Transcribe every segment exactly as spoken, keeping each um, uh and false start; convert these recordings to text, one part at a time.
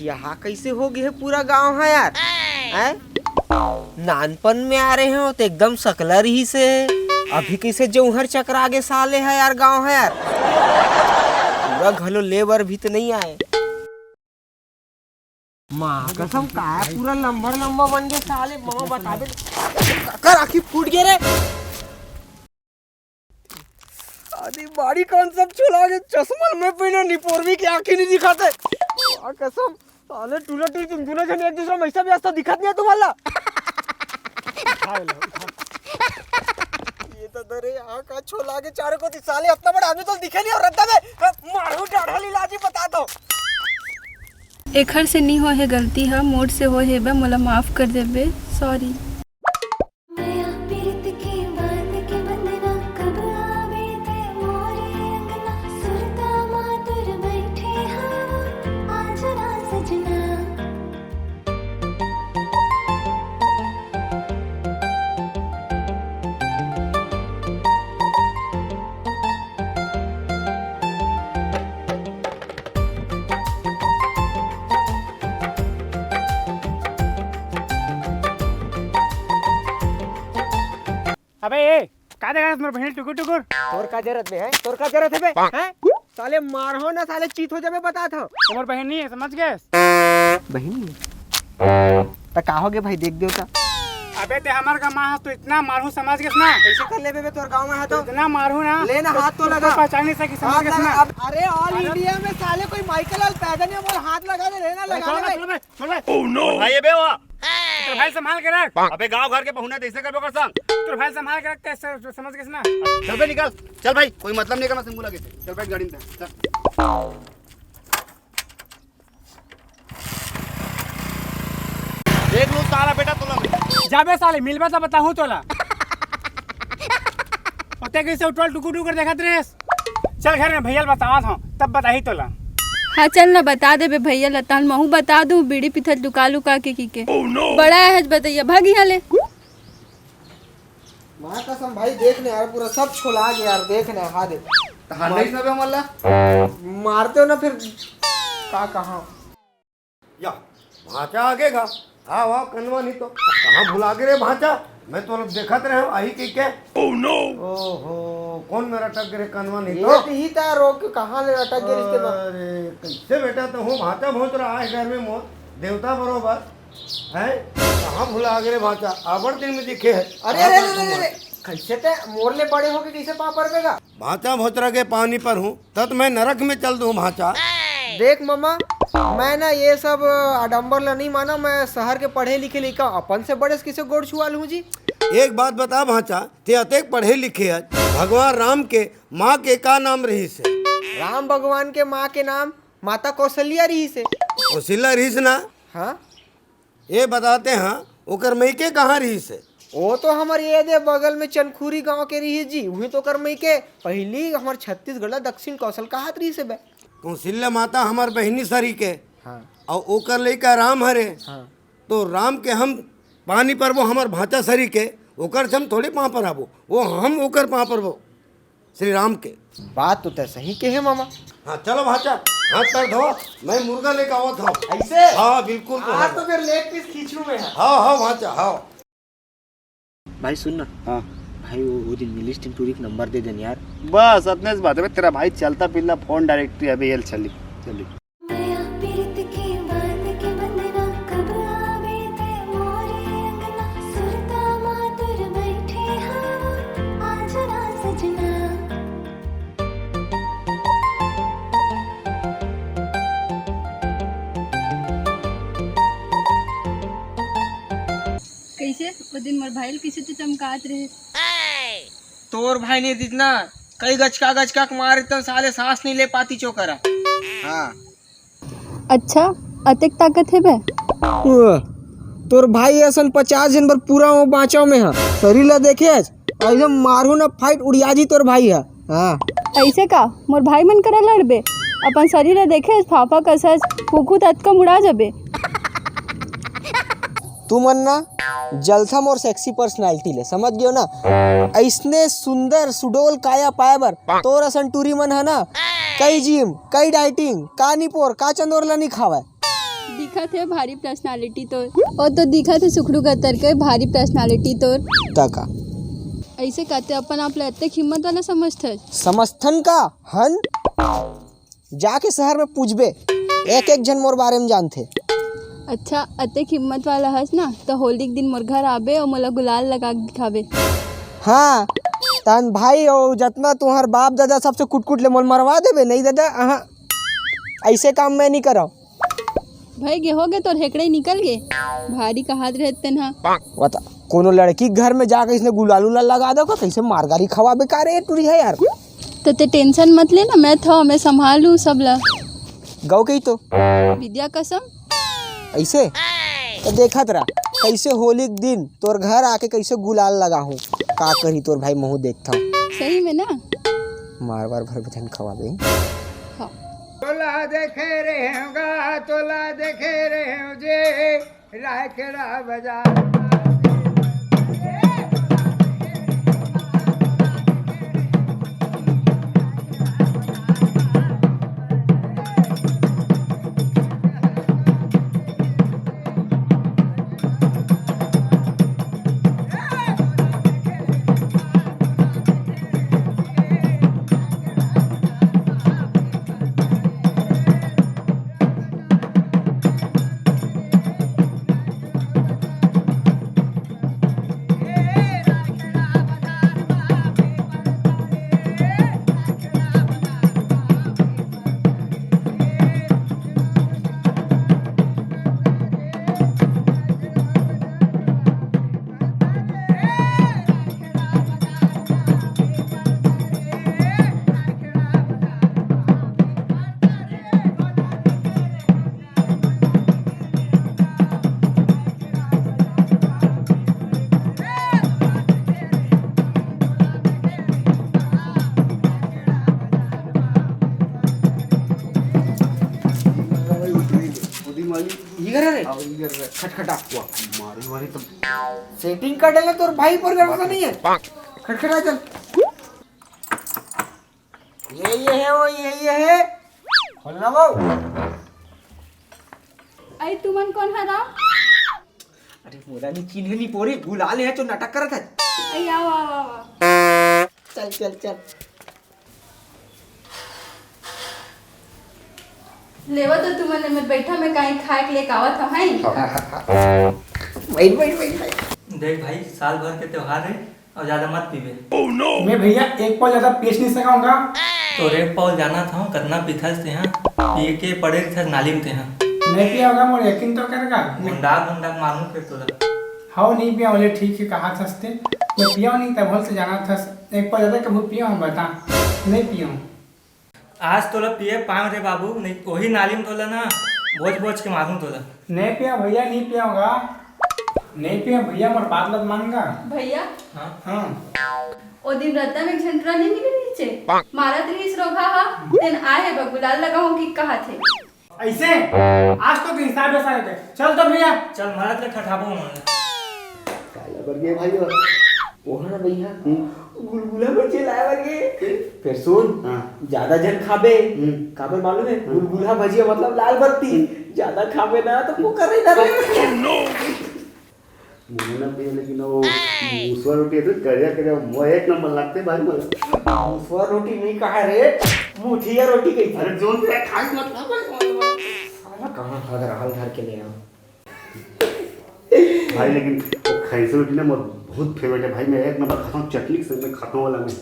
यहाँ कैसे हो गए पूरा गांव है यार, हैं? नानपन में आ रहे हो तो एकदम सकला रहिसे, अभी कैसे जौहर चकरा गे साले है यार, गांव है यार। पूरा घलो लेबर भी तो नहीं आए। माँ कसम, काय पूरा लंबर लंबा बन गए साले। मामा बताबे, काकर आँखी फूट गए रे। अरे बाड़ी कान सब चला गए, चश्मा मैं पहना निपोरवी के आँखी नहीं दिखाते। माँ कसम, साले टूला टूली तुम दोनों जन एक दूसरा में ऐसा भी ऐसा दिखत नहीं है तुम्हारा। ये तो दरे यहाँ का छोला के चारों को साले, इतना बड़ा आदमी तो दिखे नहीं और रद्दा में मारू डाढ़ा लीला जी बता दो। एखर से नी होए हे गलती ह, मोर से होए हे बे, मोला माफ कर देबे, सॉरी। मया पीरित के बांध के बंधना, कब आवे ते मोरे अंगना, सुरता मातुर बैठे हवा, आ जा ना सजना। अबे ए, का देखत हस मोर बहिनी टुकुर टुकुर? तोर का जरूरत बे, हैं? तोर का जरूरत हे बे, हैं? साले मारहूँ ना, साले चीत हो जाबे, बतात हँव। मोर बहिनी हे, समझ गेस? बहिनी हे? त का होगे भाई, देख देव त। अबे ते हमर गाँव म हस, तू इतना मारहूँ, समझ गेस ना? कैसे कर लेबे बे, तोर गाँव म हे तो? इतना मारहूँ ना। ले ना, हाथ तो लगा। पहचान नहीं सकी, समझ गेस ना? अरे all India में साले कोई माइकल आल पैदा नहीं, बोल हाथ लगा दे, ले ना, लगा दे। सुन बे, सुन बे। Oh no! भाई, अबे वो। तेरे भाई संभाल के रख। अबे गांव घर के पहुना, तैसे करबो कर संग। तेरे भाई संभाल के रख, तैसे समझ गेस ना? चल बे, निकल। चल भाई, कोई मतलब नहीं करना सिंगुला के। चल बैठ गाड़ी में, चल। देख लूं साला बेटा तोला। जाबे साले, मिलबे त बताहूं तोला। ओते कैसे उठवल टुकुर टुकुर देखत रहेस? चल घर में भैया ल बतात हँव, तब बताही तोला। हाँ चल ना, बता देबे भैया ल, तहन महूँ बता दूँ, बीड़ी पीथत लुका लुका के की के। Oh no! बड़ा है बतैया, भाग यहाँ ले। माँ कसम भाई, देख ना यार, पूरा सब छोला गया यार, देख ना, हाँ देख। तो हार नहीं सबे मल्ला। मारते हो ना फिर, का कहाँ? या, भांचा आगे गा। हाँ, वाह, कनवा नहीं तो। कहाँ भुला गे रे भांचा? मैं तो देखत रहे हूँ, आही कही के। Oh no! ओहो, कौन मेरा टक रे कनवा नहीं ये तो? तो ही था रोक, कहाँ ले अटक गए रिश्ते में? अरे, कैसे बेटा तो हूँ, भांचा भोंच रहा है घर में मोर, देवता बरोबर। हैं? कहाँ भुला गे रे भांचा? आबड़ दिन में दिखे है। अरे, अरे, अरे, अरे, अरे, कैसे ते मोर ले बड़े होके कैसे पाँव परबे गा? भांचा भोचरा के पानी पर हूँ, तत मैं नरक में चल दूँ भांचा। देख ममा, मैं ना ये सब आडंबर ला नहीं माना, मैं शहर के पढ़े लिखे लइका, अपन से बड़े से किसे गोड़ छुआ लूँ जी? एक बात बता भांचा, ते अतेक पढ़े लिखे हस, भगवान राम के माँ के का नाम रहिस हे? राम भगवान के माँ के नाम माता कौशल्या रहिस हे। कौशल्या रहिस ना? हाँ। ये बताते हैं, ओकर मइके कहाँ रहिस हे? वो तो हमर ये दे बगल में चनखुरी गांव के रहिस जी, उही तो ओकर मइके। पहिली हमर छत्तीसगढ़ ला दक्षिण कौशल कहात रहिस हे बे। कौशल्या माता हमर बहिनी सरी के, हाँ। अउ ओकर लइका राम हरे, हाँ। तो राम के हम पानी परबो हमर भांचा सरी के, ओकर से हम थोड़ी पाँव परबो, वो हम ओकर पाँव परबो। श्री राम के। बात तो तय सही कहे मामा। हाँ, चलो भांचा, हाथ पैर धो, मैं मुर्गा लेके आवत हूँ। ऐसे? हाँ, बिल्कुल तो आज है। तो फिर लेग पीस खींचू मैं। हाँ, हाँ, भांचा, हाँ। भाई सुन ना। हाँ। भाई वो, वो दिन मिलिस टिंग टूरी के नंबर दे देन यार। बस अतने से बात है, तेरा भाई चलता पिल्ला फोन डायरेक्टरी अभी ये चली, चली। मया पीरित के बांध के बंधना, कब आवे ते मोरे अंगना, सुरता मातुर बैठे हवा, आ जा ना सजना। कैसे वो दिन मोर भाई ल कैसे तो चमकात रहे। तोर भाई नहीं दिस ना, कई गचका गचका के मारे तो साले सांस नहीं ले पाती चोकरा। हाँ। अच्छा, अतेक ताकत हे बे? ओह, तोर भाई असन पचास झन बर पूरा हो बाँचव में हा। शरीर ला देखे हस? एकदम मारहूँ ना, फाइट उड़िया जी तोर भाई हा। हाँ। ऐसे का? मोर भाई मन करा लड़बे? अपन शरीर ला देखे, फाफा कस हस, फूकहूं त अतका मुड़ा जबे। तुमन ना जलथा मोर sexy personality ले, समझ गेव ना? अइसने सुंदर सुडोल काया पाए बर तोर असन टूरी मन ह ना, कई gym, कई dieting, का निपोर, का चंदोर ला नी खावय। दिखत हे भारी personality तोर। ओ तो दिखत हे सुखड़ू गतर के भारी personality तोर। त का? अइसे कहते अपन आप ला अतेक हिम्मत वाला समझथस? समझथन का? हन? जाके शहर में पूछबे, एक एक झन मोर बारे में जानथे। अच्छा, अतेक हिम्मत वाला हस ना, त होली के दिन मोर घर आबे अउ मोला गुलाल लगा के दिखाबे। हाँ, तहन भाई अउ जतना तुंहर बाप दादा सबसे कुटकुट ले मोल मरवा देबे, नहीं दादा, अहाँ, अइसे काम मैं नहीं करव। भई गे, हो गे, तोर हेकड़े निकल गे। भारी कहात रहे तेन ह। बता, कोनो लड़की के घर में जाके इसने गुलाल उलाल लगा दो का, कइसे मारगारी खवाबे का रे टूरी ह यार। त ते tension मत ले ना, मैं थव, मैं संभाल लूं सब ला। गव कही तो। विद्या कसम। अइसे? त देखत रह, कइसे होली के दिन तोर घर आके कइसे गुलाल लगाहूं। का करही तोर भाई, महूं देखथव। सही में ना? मार वार भर भजन खवाबे। हाँ। तोला देखे रहेंव गा, तोला देखे रहेंव जे, रायखेड़ा बाजार। इधर है रे। अब इधर है। खटखटा। वाह, मारी मारी तो। Setting कर डाले तोर भाई पर, घर का नहीं है। खटखटा चल। ये, ये है वो, ये, ये है। खोलना वो। अरे तुमन कोन हरा? अरे मोला नी चिन्हे नी पोरे, गुलाल है जो नाटक करत है। अरे आओ, आओ, आओ, आओ। चल, चल, चल। लेवा तो तुमन में बैठा, मैं काई खाए के लेके आवत हूँ, हैं? बैठ, बैठ, बैठ, बैठ। देख भाई, साल भर के त्योहार है, अउ ज्यादा मत पीबे। मैं भैया एक पाव ज्यादा पी नहीं सकूंगा। तोर एक पाव जानत हंव, कतना पीथस तेहा, पी के पड़े रहिथस नाली में तेहा। नहीं पिया होगा, मोर यकीन तो करेगा। गुंडा गुंडा मारू फिर तोला। हाँ, नहीं पिया बोले, ठीक है, कहा थस ते। मैं पिया नहीं, तब से जाना थस। एक पाव ज्यादा कभू पिया हूँ, बता। नहीं पिया हूँ। आज तोला पिए पाएंव रे बाबू, नहीं ओही नाली में तोला ना बोच बोच के मारूं तोला। नहीं पिया भैया, नहीं पिया होगा। नहीं पिया भैया, मोर बात लत मान गा। भैया। हाँ। हाँ। ओ दिन रद्दा में एक झन टूरा नहीं मिले नीचे, मारत रहिस रोगहा हा, तेन आए हे बा गुलाल लगाहूं कि कहा थे। अइसे? आज तो के हिसाब है सारे के। चल तो भैया। चल, मारत ले ठठाबो मन। काला बर गे भाई हो। ओहा ना भैया, हम्म। गुलगुला बचे लाए बर गे। फिर सुन, हाँ। ज्यादा झन खाबे। हम्म। काबर मालूम है? हम्म। गुलगुला भजिया मतलब लाल बत्ती। हम्म। ज्यादा खाबे ना तो पोकर रही ना रे। मोहन पिए, लेकिन वो मूसवा रोटी है तो करिया करिया, वो एक नंबर लगते भाई मोला। मूसवा रोटी नहीं कहा रे, मुठिया रोटी कही। अरे जोन से खास मत ना भाई। साला कहाँ हग रहल घर के ले आओ। भाई, लेकिन वो खैंसो रोटी ना मोर बहुत फेवरेट है भाई, मैं एक नंबर खाता हूँ, चटनी के संग में खाता हूँ वाला में।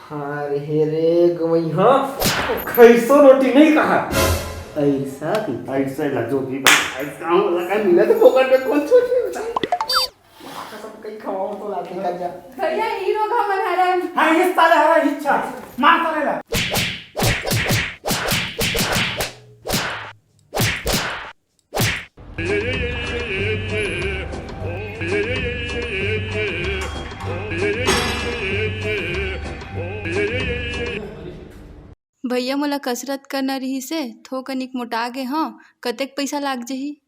हाँ रे, हे रे गवई, हाँ, खैंसो रोटी नहीं कहा। ऐसा भी? ऐसा ही लज्जो की बात, ऐसा हूँ लगा मिला तो फोकट में कौन छोड़ के बता। कसम कहीं खवाओ तो लाके कर जा। भैया, ई रोग हमन हरन। हाँ, इस साले हरा इच्छा। मार साले ला। भैया, मोला कसरत करना रिहिस हे, थोकनिक मोटा गे हंव, कतेक पइसा लाग जही?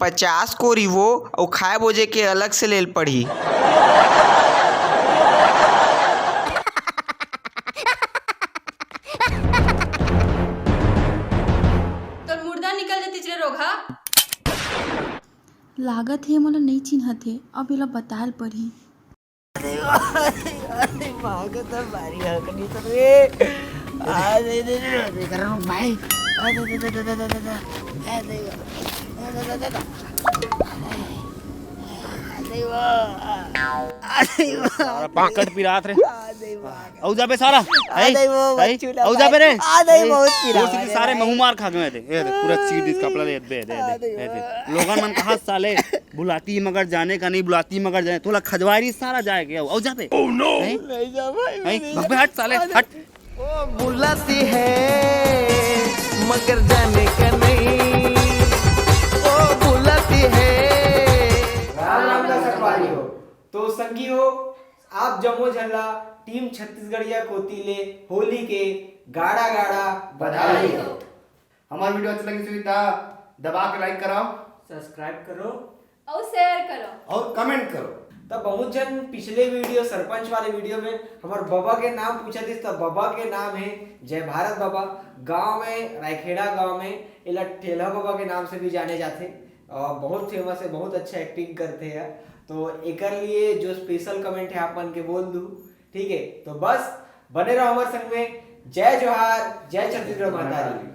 पचास कोरी वो, अउ खाए बोजे के अलग से लेल पड़ही। तोर मुर्दा निकल जतिस रे रोगहा। लागत हे मोला नइ चिन्हत हे, अब एला बताए ल परही। अरे, अरे, माँ कसम, भारी हकनी तो रे। आ, दे, दे, दे, दे, कर रहा हूँ भाई। आ, दे, दे, दे। आ, दे, दे, दे, दे। आ, दे, दे, दे। आ, दे, आ, आ, दे, आ। सारा पाकट पिरात रे। आ, दे, आ। अउ जाबे सारा। आ, दे, वो, है? बच्चू ना अउ जाबे रे। आ, दे, है? बहुत पिरात तोर से रे सारे भाई। महू मार खा गए थे। ये देख, पूरा चीर दिस कपड़ा ले, दे, दे, आ, दे, दे, ये वो। देख। लोगन मन कहा साले बुलाती मगर जाने का नहीं, बुलाती मगर जाने। तोला खजवारी सारा जाएगे, अउ, अउ जाबे। Oh no! हैं? नहीं जा भाई, हैं? नहीं भग बे, जा। हट साले, अरे। हट। ओ बुलाती है, मगर जाने का नहीं। ओ बुलाती है। राम राम का संगवारी हो। तो संगी हो, आप जम्मो झन ला टीम छत्तीसगढ़िया कोती ले होली के गाड़ा गाड़ा बधाई हो। हमार video अच्छा लगिस होही त दबा के like कराओ। Subscribe करो। अउ share करो। अउ comment करो। त बहुत झन पिछले video, सरपंच वाले video में हमर बबा के नाम पूछत रिहिस, त बबा के नाम हे जय भारत बबा। गांव में, रायखेड़ा गांव में, एला ठेलहा बबा के नाम से भी जाने जाथे। अउ बहुत famous हे, बहुत अच्छा acting करथे यार। तो एकर लिए जो special comment हे, आप मन के बोल दू, ठीक हे। तो बस बने रहो हमर संग में। जय जोहार, जय छत्तीसगढ़ महतारी।